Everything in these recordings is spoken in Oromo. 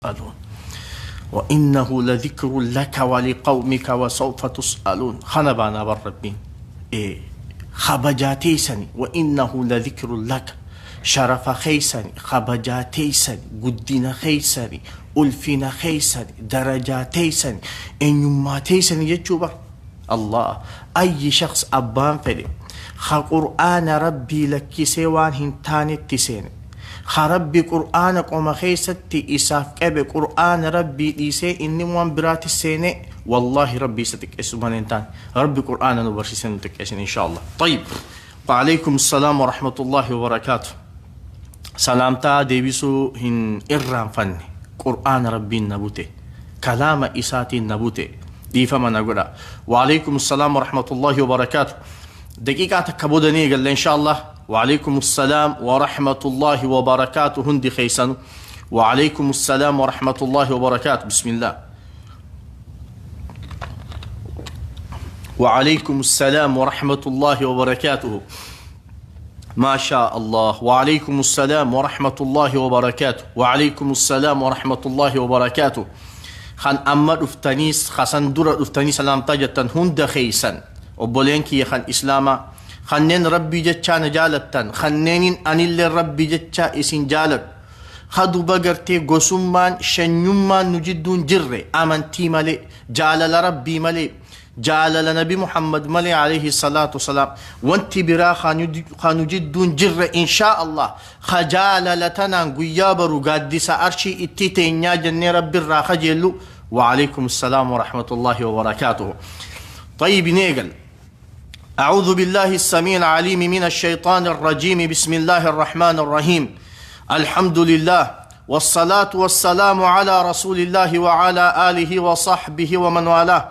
تسألون وإنه لذكر لك ولقومك وسوف تسألون. خنبانا بالربين إيه خبجاتيسني وإنه لذكر لك شرف خيسني خبجاتيسني قدنا خيسني ألفنا خيسني درجاتيسني إن يماتيسني يجوبر الله. أي شخص أبان فلي خا قرآن ربي لك سوان هنتاني تسيني خا ربي قرآن قوم خيستي إساف كبه قرآن ربي ديسي إني وان برات السيني والله ربي ستك اسمان انتان ربي قرآن نبرسي سنتك إن شاء الله. طيب وعليكم السلام ورحمة الله وبركاته. سلامتا ديبسو هن إرام فني قرآن ربي نبوته كلام إساتي نبوته دي فما نقول. وعليكم السلام ورحمة الله وبركاته. دقيقة تكبودني قال إن شاء الله. وعليكم السلام ورحمة الله وبركاته هندي خيسن. وعليكم السلام ورحمة الله وبركاته. بسم الله. وعليكم السلام ورحمة الله وبركاته. ما شاء الله. وعليكم السلام ورحمة الله وبركاته. وعليكم السلام ورحمة الله وبركاته. خان أما رفتنيس خسن در رفتني سلام تجتن هند خيسن وبولينكي خان إسلاما خنين ربي جتشا نجالتن خنين أنيل ربي جتشا إسين جالت خدو بقرتي قسمان شنيمان نجدون جري أمنتي مالي جالل ربي مالي جالل نبي محمد مالي عليه الصلاة والسلام وانت برا خانو جدون جري إن شاء الله خجاللتنا قيابرو قادس أرشي اتتين يا جني ربي الراخ جلو. وعليكم السلام ورحمة الله وبركاته. طيب نيقل. أعوذ بالله السميع العليم من الشيطان الرجيم. بسم الله الرحمن الرحيم. الحمد لله والصلاة والسلام على رسول الله وعلى آله وصحبه ومن والاه.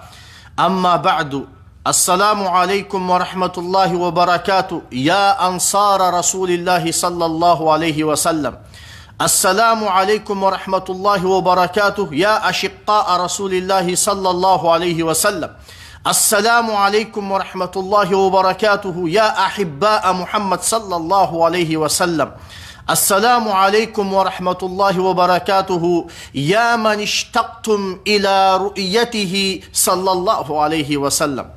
أما بعد، السلام عليكم ورحمة الله وبركاته يا أنصار رسول الله صلى الله عليه وسلم. السلام عليكم ورحمة الله وبركاته يا أشقاء رسول الله صلى الله عليه وسلم. السلام عليكم ورحمة الله وبركاته يا أحباء محمد صلى الله عليه وسلم. السلام عليكم ورحمة الله وبركاته يا من اشتقتم إلى رؤيته صلى الله عليه وسلم.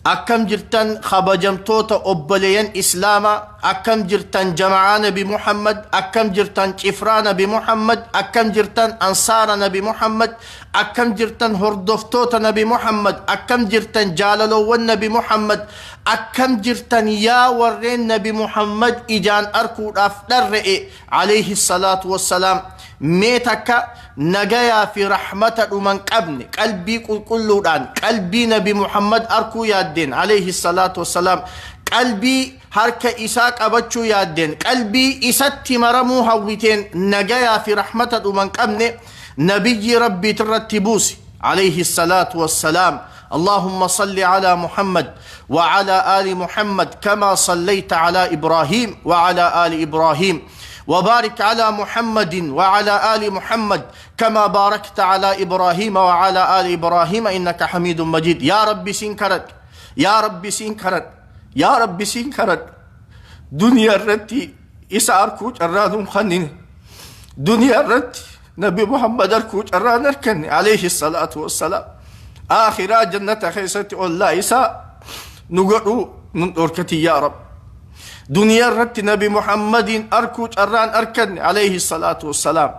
أكم جرتن خبجمتوت أبليين إسلاما، أكم جرتن جمعان بمحمد، أكم جرتن شفران بمحمد، أكم جرتن أنصار نبي محمد، أكم جرتن هردفتوت نبي محمد، أكم جرتن جاللو النبي محمد، أكم جرتن يا ورين نبي محمد إجان أركو أفدر عليه الصلاة والسلام. ميتك نجايا في رحمة من قبل قلبي كل قلبي نبي محمد أركو يا الدين عليه الصلاة والسلام. قلبي هرك إساك أبتشو يا الدين قلبي إسات مرمو هويتين نجايا في رحمة من قبل نبي ربي ترتبوسي عليه الصلاة والسلام. اللهم صل على محمد وعلى آل محمد كما صليت على إبراهيم وعلى آل إبراهيم، وبارك على محمد وعلى آل محمد كما باركت على إبراهيم وعلى آل إبراهيم إنك حميد مجيد. يا ربي سنكرت، يا ربي سنكرت، يا ربي سنكرت. دنيا الرتي إسا أركوج الرادم خنين، دنيا الرتي نبي محمد أركوج الران أركن عليه الصلاة والسلام. آخرا جنة خيستي الله إسا نقرأ نوركتي يا رب. دنيا رت نبي محمد أركوج أران أركن عليه الصلاة والسلام.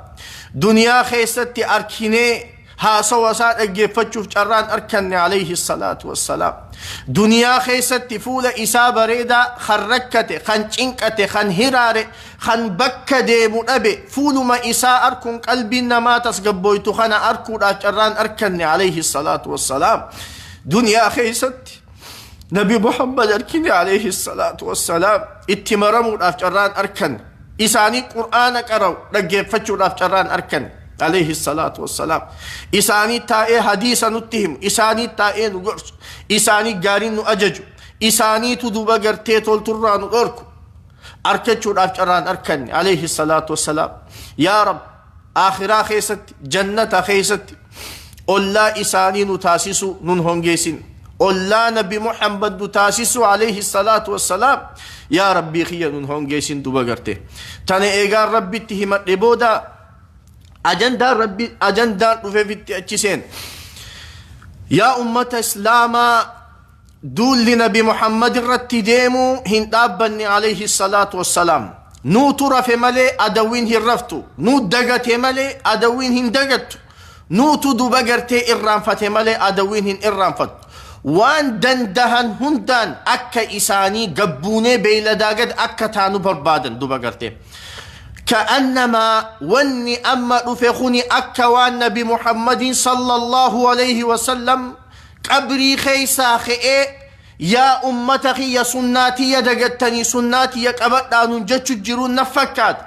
دنيا خيستي أركيني ها سوى سات أجي فتشوف أران أركن عليه الصلاة والسلام. دنيا خيستي فول إسا بريدا خركته خن چنكته خن هراره خن بكده منبي فول ما إسا أركن قلبي ما تسقبويتو خن أركو أران أركن عليه الصلاة والسلام. دنيا خيستي نبي محمد أركني عليه الصلاة والسلام اتمرمو الأفجران أركن إساني قرآن قرأو رجع فتشو الأفجران أركن عليه الصلاة والسلام. إساني تائه حديثا نتهم، إساني تائه نقرس، إساني جارين نأججو، إساني تدوب قرتي تولتران أركو أركتشو الأفجران أركن عليه الصلاة والسلام. يا رب آخرا خيست جنة خيست أولا إساني نتاسسو ننهنجيسين أولا نبي محمد تاسس عليه الصلاة والسلام. يا ربي خيا نهون جيسين دوبا قرتي تاني إيغار ربي تهمت لبودا Ajandaan Rabbi ajandaan dhufeefitti achi seen. Yaa ummata Islaamaa, duulli Nabi Muhammad irratti deemuu hin dhaabbanne alayhi salaatu wassalaam. Nuutu rafe malee adawwiin hin raftu. Nuu dagate malee adawwiin hin dagattu. Nuutu duba gartee irraanfate malee adawwiin hin irraanfattu. Waan dandahan hundaan akka isaanii gabbuunee beeyladaa gad akka taanu barbaadan duba gartee. Ka'annamaa wanni amma dhufe kuni akka waan Nabi Muhammadiin sallallahu alayhi wasallam qabrii keessaa ka'ee yaa ummata kiyya, sunnaa tiyya dagattanii sunnaa tiyya qabadhaa nun jechu jiruun na fakkaata.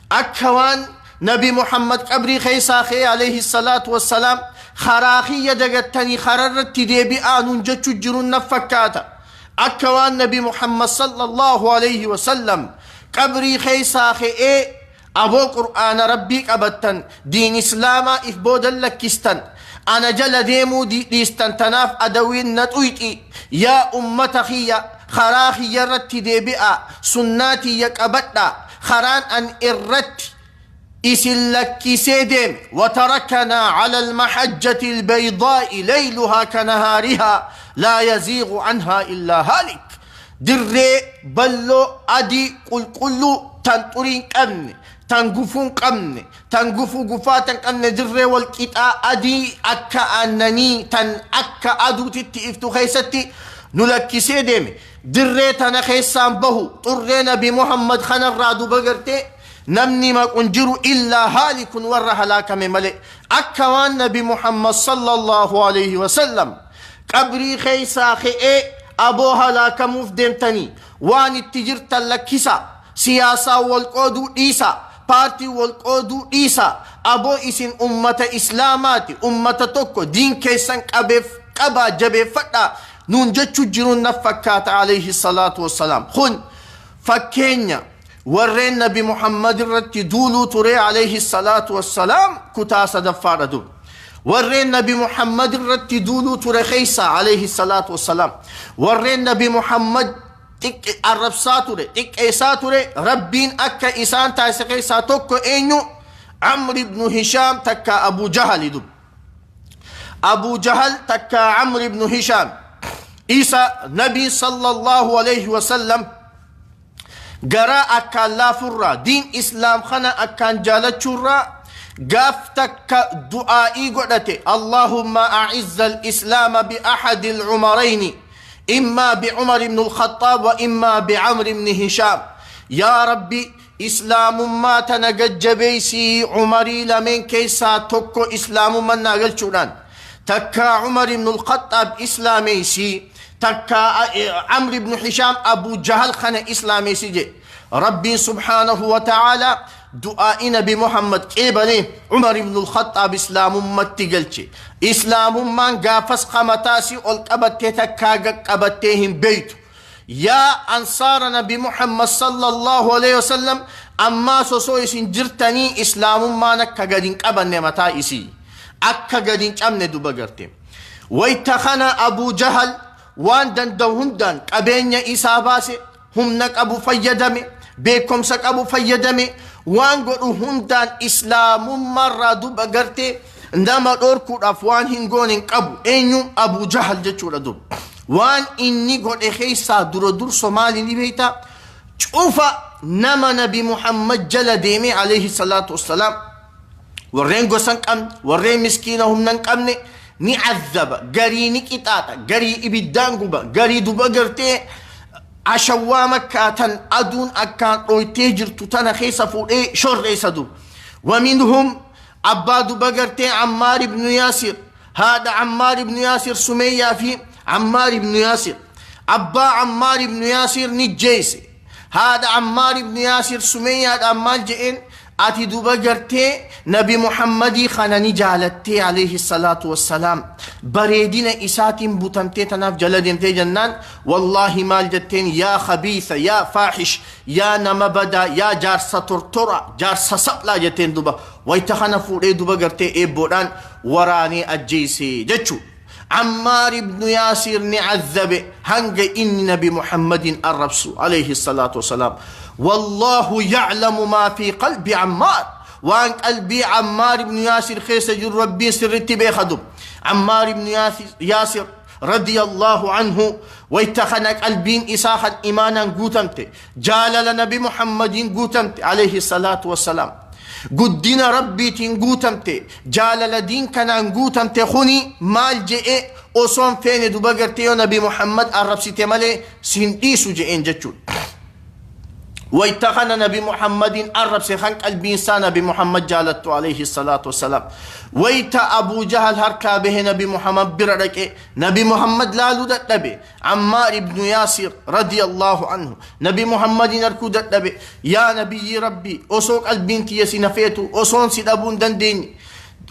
Akka waan Nabi Muhammad qabrii keessaa ka'ee alayhi salaatu wassalaam karaa kiyya dagattanii karaa irratti deebi'aa nun jechu jiruun na fakkaata. Akka waan Nabi Muhammad sallallahu alayhi wasallam qabrii keessaa ka'ee aboo Qur'aana Rabbii qabattan, diin Islaamaa if boodan lakkistan, ana jala deemuu dhiistan, tanaaf adawiin na xuyxi, yaa ummata kiyya karaa kiyya irratti deebi'aa, sunnaa tiyya qabadhaa, karaan an irratti isin lakkisee deeme, وتركنا على المحجة البيضاء ليلها كنهارها لا يزيغ عنها إلا هالك. Dirree balloo adii qulqulluu tan xurii hin qabne, tan gufuu hin qabne, tan gufuu gufaata hin qabne, dirree walqixaa adii akka aannanii tan akka aduutitti iftu keessatti nu lakkisee deeme. Dirree tana keessaan bahu, xurree Nabi Muhammad kanarraa duba gartee namni maqun jiru illaa haali kun warra halaakame malee. Akka waan Nabi Muhammad sallallahu alayhi wasallam qabrii keessaa ka'ee aboo halaakamuuf deemtanii, waan itti jirtan lakkisa, siyaasaa wal qooduu dhiisa, paartii wal qooduu dhiisa, aboo isin ummata Islaamaati, ummata tokko, diin keessan qabeef qabaa jabeeffadhaa nuun jechuu jiruun na fakkaata alayhi salaatu wassalaam. Kun fakkeenya warreen Nabi Muhammad irratti duuluu ture alayhi salaatu wassalaam kutaa sadaffaadha dur. Warreen Nabi Muhammad irratti duuluu ture keessa alayhi salaatu wassalaam, warreen Nabi Muhammad arrabsaa ture, xiqqeessaa ture, Rabbiin akka isaan taasise keessaa tokko eenyu? Amr ibnu Hishaam takka Abu Jahali dub. Abu Jahal takka Amr ibnu Hishaam isa Nabi sallallahu alayhi wasallam garaa akkaan laafurraa, diin Islaam kana akkaan jaalachuurraa gaaf takka du'aa'ii godhate: اللهم أعز الإسلام بأحد العمرين، إما بعمر بن الخطاب وإما بعمر بن هشام. يا ربي islaamummaa tana gajjabeeysii Umarii lameen keessaa tokko islaamummaa naa galchuudhaan, takkaa Umar ibn al-Khattaab islaameeysii, takkaa Amr ibn Hishaam Abu Jahal kana islaameeysi jedhe. Rabbiin subhaanahu wa ta'aalaa du'aa'i Nabi Muhammad qeebalee Umar ibn al-Khattaab islaamummatti galche. Islaamummaan gaafas qamataasii ol qabattee takkaa qabattee hin beeytu. Yaa ansaara Nabi Muhammad sallallahu alaihi wasallam, ammaa sosoo isin jirtanii islaamummaan akka gad hin qabanne, mataa isii akka gad hin cabne duba garte. Wayta kana Abu Jahal waan danda'u hundaan qabeenya isaa baase, humna qabu fayyadame, beekumsa qabu fayyadame, waan godhu hundaan islaamummaarraa duba gartee nama dhorkuudhaaf waan hin goone hin qabu. Eenyu? Abu Jahal jechuudha dur. Waan inni godhe keessaa dura durso maali ni beektaa? Cufa nama Nabi Muhammad jala deemee alayhi salaatu wassalaam, warreen gosa hin qabne, warreen miskiina humna hin qabne ni azaba, garii ni qixaaxa, garii ibiddaan guba, garii duba gartee ashawwaa Makkaa tan aduun akkaan dhoytee jirtu tana keessa fuudhee shorreessa dur. ومنهم abbaa duba gartee Ammaar ibnu Yaasir, haadha Ammaar ibnu Yaasir, Sumeyyaa fi Ammaar ibnu Yaasir. Abbaa Ammaar ibnu Yaasir ni jeese. Haadha Ammaar ibnu Yaasir Sumeyyaadhaan maal je'een? Ati duba gartee Nabi Muhammadii kana ni jaalattee alayhi salaatu wassalaam, bareedina isaatiin butamtee tanaaf jala deemtee jennaan, wallaahi maal jetteen? Yaa khabiisa, yaa faaxish, yaa nama badaa, yaa jaarsa tortora, jaarsa saphlaa jetteen duba. Wayta kana fuudhee duba gartee eebboodhaan waraanee ajjeese jechuu. Ammaar ibnu Yaasir ni azzabe hanga inni Nabi Muhammadin arrabsu alayhi salaatu wassalaam. والله يعلم ما في قلب عمار. Waan qalbii Ammaar ibnu Yaasir keessa jiru Rabbiin sirritti beeka dub. Ammaar ibnu Yaasir radiyallahu anhu wayta kana qalbiin isaa kan imaanaan guutamte, jaalala Nabi Muhammadiin guutamte alayhi salaatu wassalaam, guddina Rabbiitiin guutamte, jaalala diin kanaan guutamte. Kuni maal je'e? Osoon feene duba gartee yoo Nabi Muhammad arrabsite malee sin dhiisu je'een jechuudha. Wayta kana Nabi Muhammadin arrabse, kan qalbiin isaa Nabi Muhammad jaalattu alayhi salaatu wassalaam. Wayta Abu Jahal harkaa bahe, Nabi Muhammad bira dhaqe, Nabi Muhammad laaluu dadhabe. Ammaar ibnu Yaasir radiyallahu anhu Nabi Muhammadin arkuu dadhabe. Yaa nabiyyi Rabbi, osoo qalbiin tiyya si nafeetu, osoon si dhabuu hin dandeenye,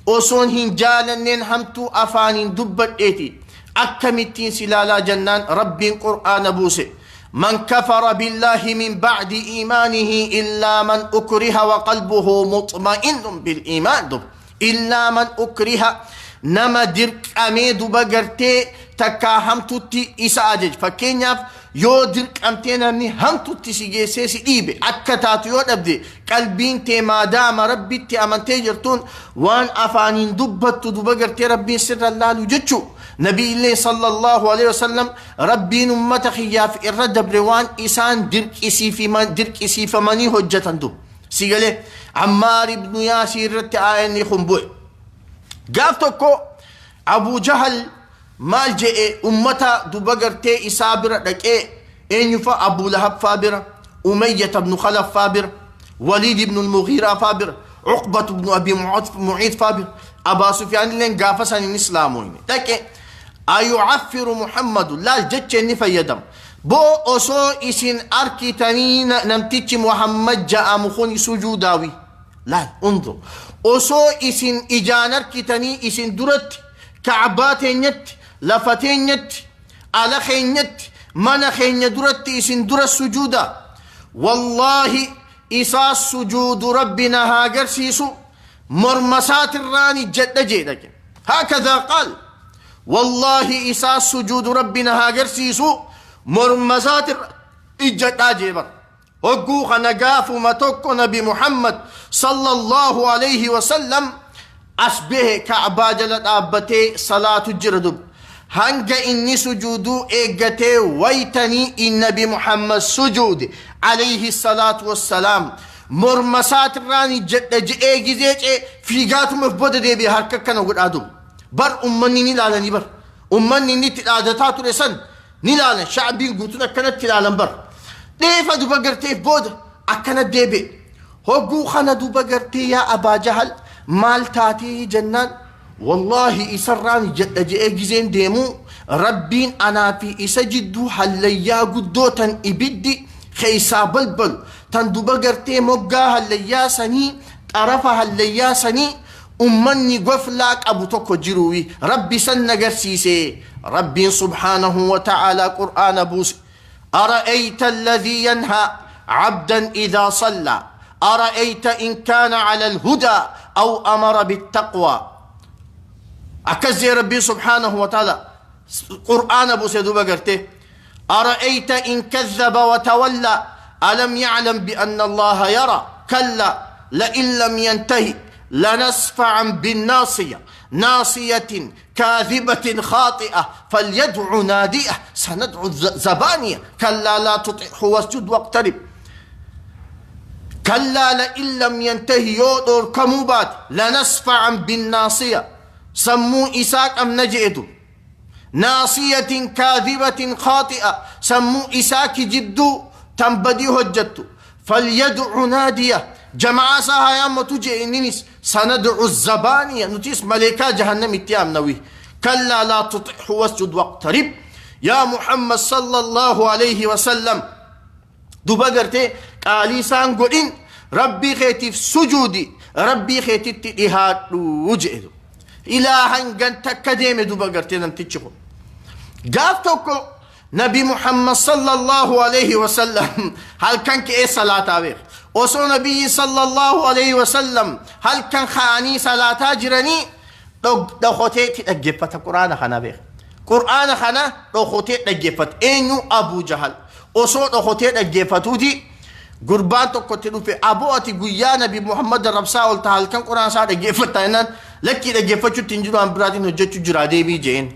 osoon hin jaalanneen hamtuu afaaniin dubbadheeti, akkamittiin si laalaa jennaan, Rabbiin Qur'aana buuse. من كفر بالله من بعد إيمانه إلا من أكره وقلبه مطمئن بالإيمان. دب إلا من أكره، nama dirqamee duba gartee takkaa hamtutti isa ajaj. Fakkeenyaaf, yoo dirqamtee namni hamtutti si geessee si dhiibe, akka taatu yoo dhabde, qalbiin tee maadaama Rabbitti amantee jirtuun, waan afaaniin dubbattu duba gartee Rabbiin sirra laalu jechuu. Nabiillee sallallahu alaihi wasallam, Rabbiin ummata kiyyaaf irra dabre waan isaan dirqisiifamanii hojjetan dub si galee. Ammaar ibnu Yaasir irratti aayanni kun bu'e. Gaaf tokko Abu Jahal maal je'e? Ummata duba gartee isaa bira dhaqee, eenyufa, Abu Lahab faa bira, Umayyata ibnu Khalaf faa bira, Waliid ibnu Mughiiraa faa bira, Uqbat ibnu Abi Muciid faa bira, Abaa Sufyaan illeen gaafa san hin islaamoyne dhaqe. Ayucaffiru Muhammadu, laal jecha inni fayyadamu boo, osoo isin arkitanii namtichi Muhammad ja'amu kun sujuudaawi? Laal, unzur, osoo isin ijaan arkitanii isin duratti, Kacbaa teenyatti, lafa teenyatti, ala keenyatti, mana keenya duratti isin dura sujuuda, wallaahi isaa sujuudu Rabbi na haa agarsiisu, morma isaatirraan ijjadha jedha. هكذا قال: والله isaa sujuudu Rabbi na haa agarsiisu, morma isaatirra ijjadhaa jee bar. Hogguu kana gaafuma tokko Nabi Muhammad sallallahu alayhi wasallam as bahe, Ka'baa jala dhaabbatee salaatu jira dub. Hanga inni sujuuduu eeggatee, waytanii in Nabi Muhammad sujuude alayhi salaatu wassalaam, morma isaatirraan ijjadha je'ee gizee cee, fiigaatumaaf booda deebi'e, harka akkana godhaa dub bar. Ummanni ni ilaalanii bar, ummanni inni itti dhaadataa ture san ni ilaalan, shacbiin guutuun akkanatti ilaalan bar. Dheefa duba garteef booda akkana deebi'e. Hogguu kana duba gartee, yaa Abaa Jahal, maal taatee jennaan, wallaahi isarraan jedha je'ee gizeen deemuu, Rabbiin anaa fi isa jidduu hallayyaa guddoo tan ibiddi keeysaa balbalu, tan duba gartee moggaa hallayyaa sanii, xarafa hallayyaa sanii ummanni goflaa qabu tokko jiruuwi, Rabbi san nagarsiise. Rabbiin subhaanahu wa ta'aalaa Qur'aana buuse. أرأيت الذي ينهى عبدا إذا صلى، أرأيت إن كان على الهدى أو أمر بالتقوى. أكزي ربي سبحانه وتعالى قرآن أبو سيدو بقرته. أرأيت إن كذب وتولى، ألم يعلم بأن الله يرى، كلا لئن لم ينتهي لنسفعا بالناصية، ناصية كاذبة خاطئة، فليدع ناديه، سندع الزبانية، كلا لا تطعه واسجد واقترب. كلا لئن لم ينتهي، yoo dhoorkamuu baate، لنسفعا بالناصية، sammuu isaa qabna je'etu، ناصية كاذبة خاطئة، sammuu isaa kijibduu tan badii hojjettu، فليدع ناديه، jama'a isaa haa yaammatu je'e inninis، سندع الزبانية، nutis maleekaa jahannamitti yaamnawi، كلا لا تطعه واسجد واقترب. يا محمد صلى الله عليه وسلم, duba gartee qaalii isaan godhin, Rabbii keetiif sujuudi, Rabbii keetitti dhihaadhu jedhe. Ilaa hangan takka deeme duba gartee namtichi kun. Gaaf tokko Nabi Muhammad sallallahu alaihi wasallam halkan ka'ee salaataa beeka. Osoo Nabiyyi sallallahu alaihi wasallam halkan ka'anii salaataa jiranii, dhokoteetti dhaggeeffata Quraana kana beeka. Qur'aana kana dhokotee dhaggeeffata. Eenyu? Abu Jahal. Osoo dhokotee dhaggeeffatuuti Gurbaan tokko itti dhufe, "Aboo, ati guyyaa Nabi Muhammad arrabsaa oolta, halkan quraan isaa dhaggeeffatta?" jennaan, "Lakkii, dhaggeeffachuutti hin jiru, an biraatiin hojjechuu jira, deebii," jeen.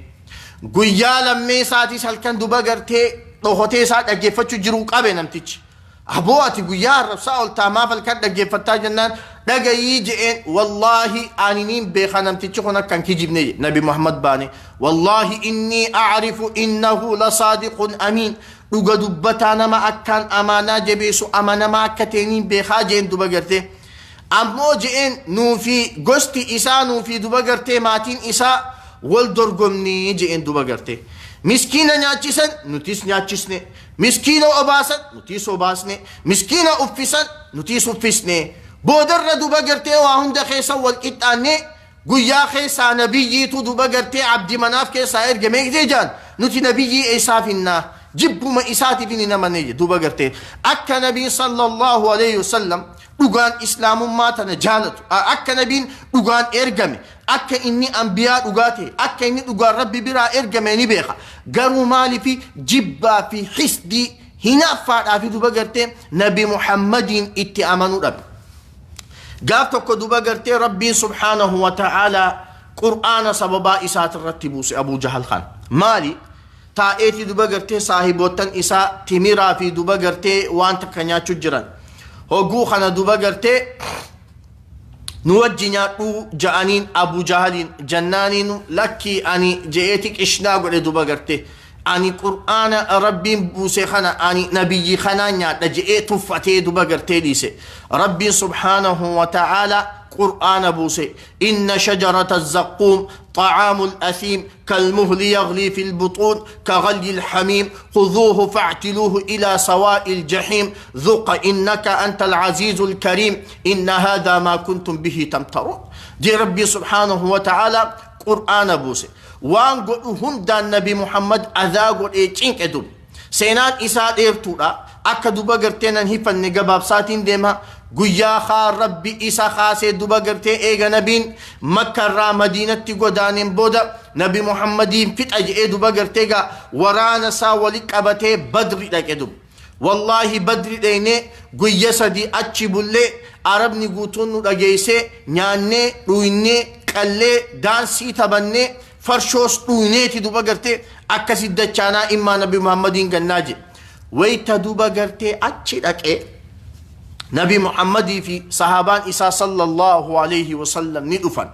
Guyyaa lammee isaatis halkan duba gartee dhohotee isaa dhaggeeffachuu jiru qabe namtichi. "Aboo, ati guyyaa arrabsaa ooltaa, maaf halkan dhaggeeffattaa?" jennaan, "Dhagayii," je'een, "wallaahi ani niin beeka namtichi kun akka hin kijibne Nabi Muhammad baane. Wallaahi innii a'rifu innahu lasaadiqun amiin, dhuga dubbataa, nama akkaan amaanaa jabeessu, amanamaa akka ta'e niin beekaa," jeen duba gartee. "Ammoo," je'een, "nuufi gosti isaa, nuufi duba gartee maatiin isaa wal dorgomnii," je'een duba gartee. "Miskiina nyaachisan, nutis nyaachisne. Miskiina obaasan, nutis obaasne. Miskiina uffisan, nutis uffisne. Boodarra duba gartee waa hunda keessa wal qixxaanne. Guyyaa keessaa nabiyyiitu duba gartee Abdi Manaaf keessaa ergame jaan. Nuti nabiyyii eessaaf hinnaa? Jibbuma isaatiif hin amanne." Duba gartee akka nabiin sallallahu alayhi wasallam dhugaan islaamummaa tana jaalatu, akka nabiin dhugaan ergame, akka inni ambiyaa dhugaa ta'e, akka inni dhugaan Rabbi biraa ergame ni beeka. Garuu maalifi jibbaa fi hisdii hinaaffaadhaa fi duba gartee Nabi Muhammadiin itti amanuu dhabe. Gaaf tokko duba gartee Rabbiin subhaanahu wa ta'aalaa qur'aana sababaa isaatirratti buuse. Abuu Jahal kan maali taa'eeti duba gartee saahiboottan isaa timiraa fi duba gartee waan takka nyaachuu jiran. Hogguu kana duba gartee "Nu wajji nyaadhuu," ja'aniin Abu Jahaliin. Jannaaniin, "Lakkii, ani," je'eeti qishnaa godhe duba gartee. "Ani qur'aana Rabbiin buuse kana, ani nabiyyi kanaa nyaadha," je'ee tuffatee duba gartee dhiise. Rabbiin subhaanahu wa ta'aala qur'aana buuse: "إن شجرة الزقوم طعام الأثيم كالمهل يغلي في البطون كغلي الحميم خذوه فاعتلوه إلى سواء الجحيم ذق إنك أنت العزيز الكريم إن هذا ما كنتم به تمترون." دي ربي سبحانه وتعالى قرآن بوسه. Waan godhu hundaan Nabi Muhammad adaa godhee cinqe dur. Seenaan isaa dheertuudha, akka duba gartee nan hifanne gabaabsaatiin deema. Guyyaa kaa Rabbi isa kaasee duba gartee eega nabiin Makka irraa Madiinatti godaaneen booda Nabi Muhammadiin fixa je'ee duba gartee gaa waraana isaa wali qabatee Badri dhaqe dub. Wallaahi, Badri dheenee guyya 3 achi bullee, Arabni guutuun nu dhageessee, nyaannee, dhuynee, qallee, daansii taphannee, farshoos dhuyneeti duba gartee akkasi dachaanaa immaa Nabi Muhammadiin gannaa jedhe. Wayta duba gartee achi dhaqee Nabi Muhammadii fi sahaabaan isaa sallallahu alayhi wasallam ni dhufan.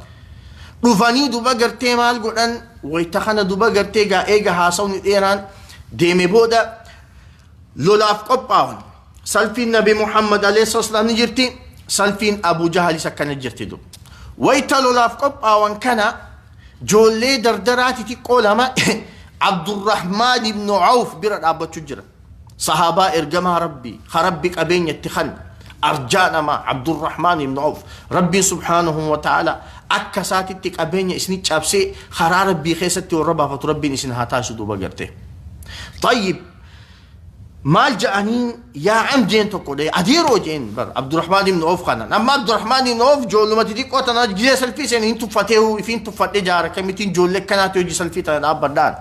Dhufanii duba gartee maal godhan? Wayta kana duba gartee gaa eega haasawni dheeraan deeme booda lolaaf qophaawan. Salfiin Nabi Muhammad alayhi salaam ni jirti, salfiin Abu Jahalis akkana jirti dub. Wayta lolaaf qophaawan kana joollee dardaraa xixiqqoo lama Abdurrahmaan ibnu Awf bira dhaabbachuu jira. Sahaabaa ergamaa Rabbii ka Rabbi qabeenya itti kan arjaa namaa Abdurrahmaan ibnu Awf, Rabbiin subhaanahu wa ta'ala akka isaatitti qabeenya isni cabsee karaa Rabbii keessatti warra baafatu Rabbiin isin haa taasisu duuba gartee. Tayyib, maal ja'aniin? "Yaa am," jeen tokko dhe. "Adeeroo," jeen bar Abdurrahmaan ibn Awf kana. Amma Abdurrahmaan ibn Awf ijoolluma xixiqqoo tana gizee salfii seen hin tuffatee, ifiin tuffadhe jaara kamittiin ijoollee akkanaatti hojii salfii tana dhaabbadhaan.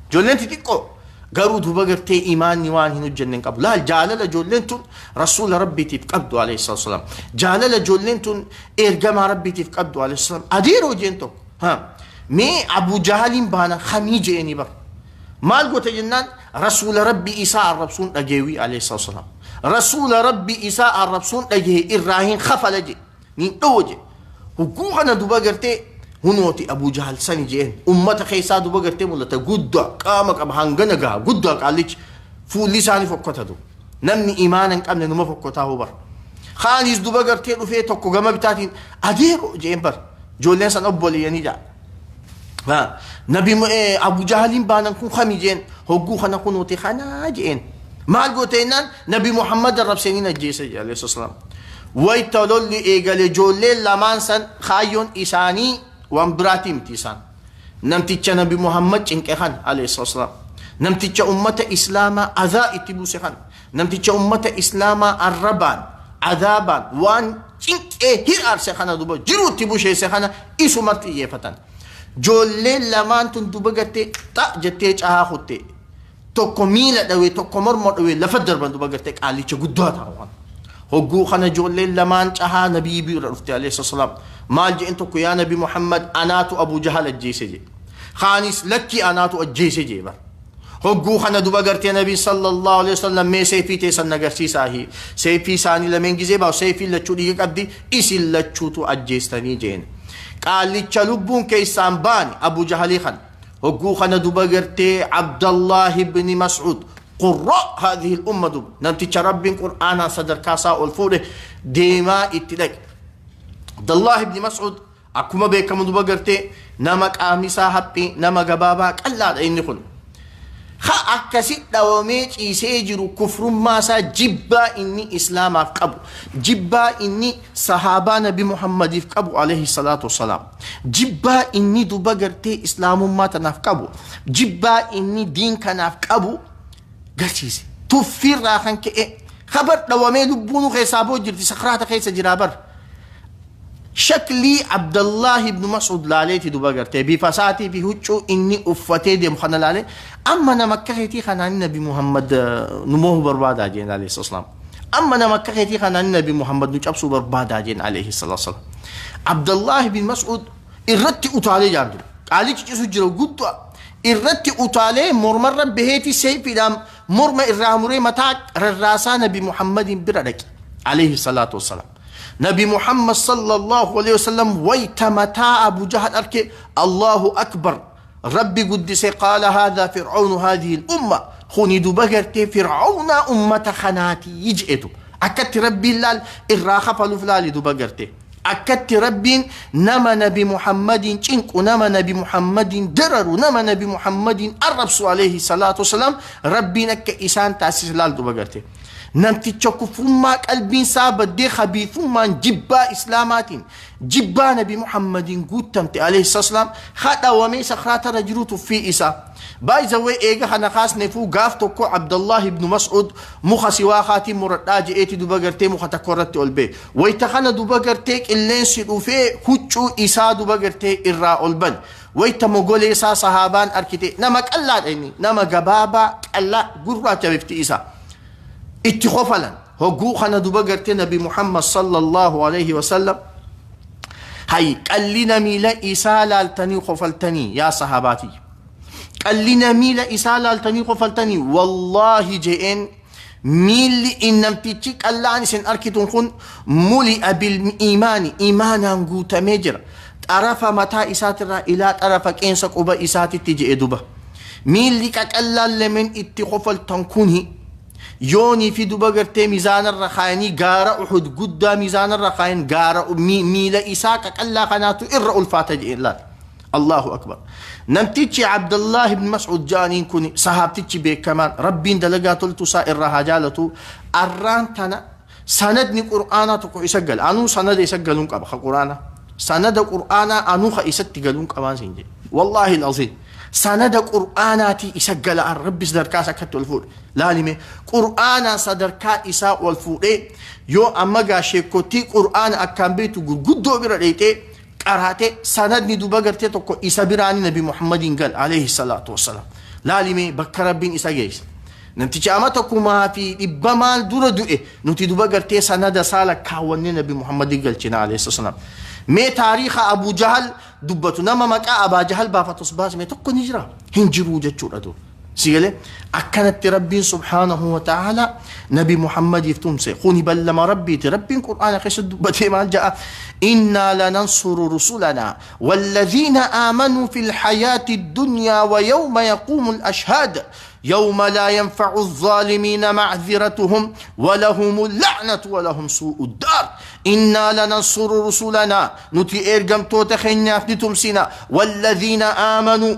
Ijoolleen xixiqqoo garuu duba gartee imaanni waan hin hojjenne hin qabu. Laal jaalala ijoolleen tun rasuula Rabbiitiif qabdu alayhi salaam, jaalala ijoolleen tun ergamaa Rabbiitiif qabdu alayhi salaam. "Adeeroo," jeen tokko. Ha, "mee Abu Jahaliin baana kamii?" je'anii bar. Maal goote jennaan, rasuula Rabbii isaa arrabsuun dhageewii alayhi salaam, rasuula Rabbii isaa arrabsuun dhagee irraa hin kafala je, niin dhowo je. Hugguu kana duba gartee hunooti Abu Jahal sani jeen. Ummata keessaa duba gartee mul'ata, guddaa qaama qaba, hangana gaha, guddaa qaallichi, fuulli isaanii fokkota du. Namni imaana hin qabne numa fokkotaa hubar. Kaanis duba gartee dhufee tokko gama bitaatiin "Adeero," jeen bar. Ijoolleen san obboleeyyanii jaa. Nabi Abu Jahaliin baanan kun kami jeen. Hogguu kana kunuuti kanaa jeen. Maal goote jennaan, Nabi Muhammad arrabsanii ajjeese jedhe alayhi salaam. Wayta lolli eegale ijoolleen lamaan san kaayyoon isaanii waan biraatii miti isaan. Namticha Nabi Muhammad cinqe kan alayhi salaam. Namticha ummata Islaamaa azaa itti buuse kan. Namticha ummata Islaamaa arrabaan adaabaan waan cinqee hiraarse kana duba jiru itti busheesse kana isumatti xiyyeeffatan. Ijoolleen lamaan tun duba gartee xa jettee cahaa kutte. Tokko miila dhawee, tokko morma dhawee lafa darban duba gartee qaalicha guddaa taa'u kana. Hogguu kana ijoolleen lamaan cahaa nabii bira dhufte alayhi salaam. Maal je'en? Tokko, "Yaa Nabi Muhammad, anaatu Abu Jahal ajjeese," jedhe. Kaanis, "Lakki, anaatu ajjeese," jee bar. Hogguu kana duba gartee Nabii sallallahu alaihi wasallam, "Mee seefii teessan agarsiisaahi." Seefii isaanii lameen gizee baasu, seefii lachuu dhiiga qabdi. "Isin lachuutu ajjeestanii," jeen. Qaallicha lubbuun keessaan baane Abu Jahalii kana. Hogguu kana duba gartee Abdallah ibni Mas'ud, qurra هذه الأمة, dub namticha Rabbiin Qur'aanaan sadarkaa isaa ol fuudhe, deemaa itti dhaqe. Abdallah ibni Mas'ud akkuma beekamu duba gartee nama qaamni isaa haphii, nama gabaabaa qal'aadha inni kun. Ha akkasi dhawamee ciisee jiru, kufrummaa isaa, jibbaa inni islaamaaf qabu, jibbaa inni sahaabaa Nabi Muhammadiif qabu alayhi salaatu wassalaam, jibbaa inni duba gartee islaamummaa tanaaf qabu, jibbaa inni diin kanaaf qabu garsiise. Tuffiirraa kan ka'e kabar dhawamee lubbuun keessaa boo jirti, sakraata keessa jiraa bar. Shaklii Abdallahi ibnu Mas'ud laaleeti duba gartee bifa isaatii fi huccuu inni uffatee deemu kana laalee, "Amma nama akka keetii kanaan Nabi Muhammad nu moohu barbaadaa," jeen alayhi salaam. "Amma nama akka keetii kanaan Nabi Muhammad nu cabsuu barbaadaa," jeen alayhi salaam. Abdallahi bin Mas'ud irratti utaalee jaantu qaalichi cisu jira guddaa irratti utaalee, mormarra baheeti, seefiidhaan morma irraa muree, mataa rarraasaa Nabi Muhammadin bira dhaqe alayhi salaatu wassalaam. Nabi Muhammad sallallahu alaihi wasallam wayta mataa Abu Jahal arke, "Allahu akbar, Rabbi guddise, qaala haadha fir'aunu haadhihi al-umma, kuni duba gartee fir'auna ummata kanaati," je'etu. Akkatti Rabbiin laal irraa kafaluuf laali duba gartee. Akkatti Rabbiin nama Nabi Muhammadin cinqu, nama Nabi Muhammadin dararu, nama Nabi Muhammadin arrabsu alayhi salaatu wasalaam, Rabbiin akka isaan taasise laal duba gartee. Namticha kufrummaa qalbiin isaa baddee, khabiifummaan jibbaa islaamaatiin, jibbaa Nabi Muhammadiin guuttamte alayhi salaam, hadhawamee sakraatarra jiru tuffii isaa. Baay'izawwee eega kana kaasneefuu, gaaf tokko Abdallah ibnu Mas'ud muka siwaakaatiin muradhaa je'eeti duba gartee muka tokko irratti ol ba'e. Wayita kana duba gartee qilleensi dhufee huccuu isaa duba gartee irraa ol bane. Wayita mogolee isaa sahaabaan arkite, nama qallaadha inni, nama gabaabaa qallaa gurraacha bifti isaa. Itti kofalan. Hogguu kana duba gartee Nabi Muhammad sallallahu alaihi wasallam, "Hay, qallina miila isaa laaltanii kofaltanii, yaa sahaabaatii, qallina miila isaa laaltanii kofaltanii, wallaahi," je'een, "miilli innamtichi qallaan isin arkitun kun muli'a bil iimaani, iimaanaan guutamee jira, xarafa mataa isaatirraa ilaa xarafa qeensa quba isaatitti," je'e duba. "Miilli qaqallaan lameen itti kofaltan kuni yoonii fi duba gartee mizaanarra kaayanii, gaara Uhud guddaa mizaanarra kaayan, gaara miila isaa qaqallaa kanaatu irra ulfaata," jedheen laal. Allahu akbar. Namtichi Abdullah ibn Mas'ud jaaniin kun, sahaabtichi beekamaan, Rabbiin dalagaa toltu isaa irraa haa jaalatu, arraan tana sanadni Qur'aanaa tokko isa gala. Anuu sanada isa galuun qaba ka Qur'aanaa. Sanada Qur'aanaa anuu ka isatti galuun qabaan siin jedhe. Wallaahi al-aziim. Sanada Qur'aanaatii isa gala, an Rabbi sadarkaa isaa akkatti ol fuudhe. Laalime, Qur'aanaa sadarkaa isaa ol fuudhee, yoo amma gaa sheekkotii Qur'aana akkaan beektu gurguddoo bira dheeyxee qaraate, sanadni duba gartee tokko isa biraani Nabi Muhammadiin gal alayhi salaatu wassalaam. Laalime bakka Rabbiin isa geesse. Namtichi amata 1500 maal dura du'e, nuti duba gartee sanada isaa lakkaawwannee Nabi Muhammadiin galchina alayhi salaam. Mee taariika Abu Jahal dubbatu, nama maqaa Abaa Jahal baafatus baasme tokko ni jira? Hin jiruu jechuudha dur. Sigalee akkanatti Rabbiin subhaanahu wa ta'ala Nabi Muhammadiif tumse. Kuni ballama Rabbiiti. Rabbiin Qur'aana keessa dubbatee maal ja'a? "إنا لننصر رسلنا والذين آمنوا في الحياة الدنيا ويوم يقوم الأشهاد يوم لا ينفع الظالمين معذرتهم ولهم اللعنة ولهم سوء الدار". إنا لننصر رسلنا، nuti ergamtoota keenyaaf ni tumsina، والذين آمنوا،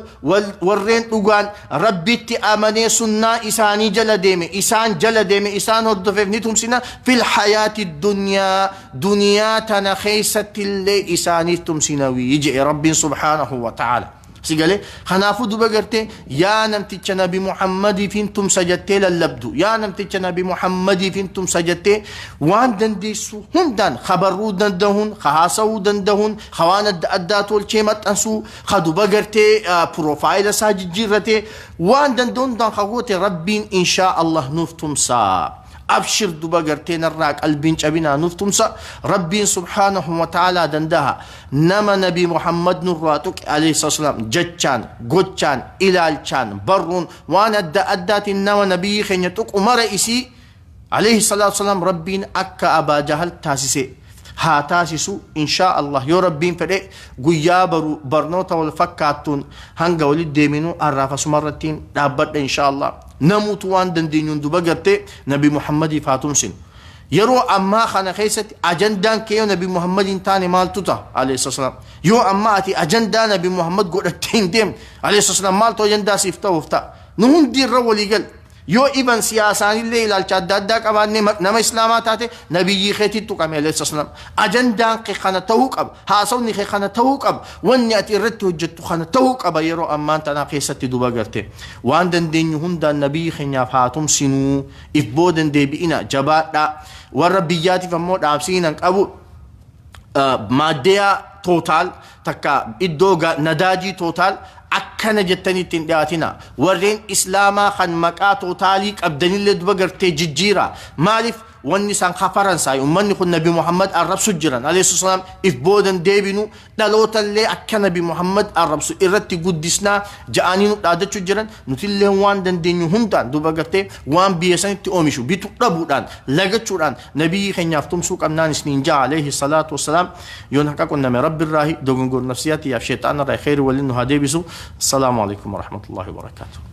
warreen dhugaan Rabbitti amanee sunnaa isaanii jala deeme, isaan jala deeme, isaan hordofeef ni tumsina. في الحياة الدنيا، duniyaa tana keessattillee isaaniif tumsina wii jedhe Rabbiin subhaanahu wa ta'ala. Si galee? Kanaafuu duba gartee yaa namticha Nabi Muhammadiif hin tumsa jettee lallabdu, yaa namticha Nabi Muhammadiif hin tumsa jettee waan dandeessu hundaan kabarruu dandahuun, ka haasawuu dandahuun, ka waan adda addaa tolchee maxxansuu, ka duba gartee profile isaa jijjiirratee waan danda'u hundaan ka goote, Rabbiin inshaa Allah nuuf tumsaa. Abshir, duba gartee narraa qalbiin cabinaa, nuuf tumsa. Rabbiin subhaanahu wa ta'aalaa dandaha. Nama Nabi Muhammad nurraa tuqe alayhi salaam, jechaan, gochaan, ilaalchaan, barruun, waan adda addaatiin nama nabiyyi keenya tuqu mara isii alayhi salaatu salaam, Rabbiin akka Abaa Jahal taasise haa taasisu, inshaa Allah. Yoo Rabbiin fedhe guyyaa baru barnoota wal fakkaattuun hanga walitti deeminu, har'aaf asuma irrattiin dhaabbadha, inshaa Allah. Namuutu waan dandeenyuun duba gartee Nabi Muhammadiif haa tumsinu. Yeroo ammaa kana keessatti ajandaan kee yoo Nabi Muhammad hin taane maaltu ta'a alayhi salaam? Yoo ammaa ati ajandaa Nabi Muhammad godhattee hin deemne alayhi salaam, maaltu ajandaa siif ta'uuf ta'a? Nu hundi irra walii gal. Yoo iban siyaasaanillee ilaalcha adda addaa qabaannee, nama islaamaa taate, nabiyyii keetii tuqame alayhi salaam. Ajandaan kee kana ta'uu qaba, haasawni kee kana ta'uu qaba, wanni ati irratti hojjettu kana ta'uu qaba. Yeroo ammaan tanaa keessatti duba garte waan dandeenyu hundaan nabiyyi keenyaaf haa tumsinuu. If boodan deebi'ina, jabaadhaa. Warra biyyaatiif ammoo dhaamsiinan qabu, maaddeeyaa Total takka iddoo nadaajii Total akkana jettanii ittiin dhiyaatina. Warreen islaamaa kan maqaa Totalii qabdanillee duba gartee jijjiira. Maaliif wanni isaan kafaransaay? Ummanni kun Nabi Muhammad arrabsu jiran alayhi salaam. If boodan deebinu, dhalootallee akka Nabi Muhammad arrabsu irratti guddisnaa ja'anii nu dhaadachuu jiran. Nutillee waan dandeenyu hundaan duba gartee waan biyya sanitti oomishu bitu dhabuudhaan, lagachuudhaan nabiyyi keenyaaf tumsuu qabnaan isniin ja'a alayhi salaatu wassalaam. Yoon haqa qunname Rabbi irraahi, dogongor nafsiyaati yaaf sheexaana irraa, kheyri waliin nu haa deebisu. Assalaamu alaikum warahmatullahi wabarakaatuh.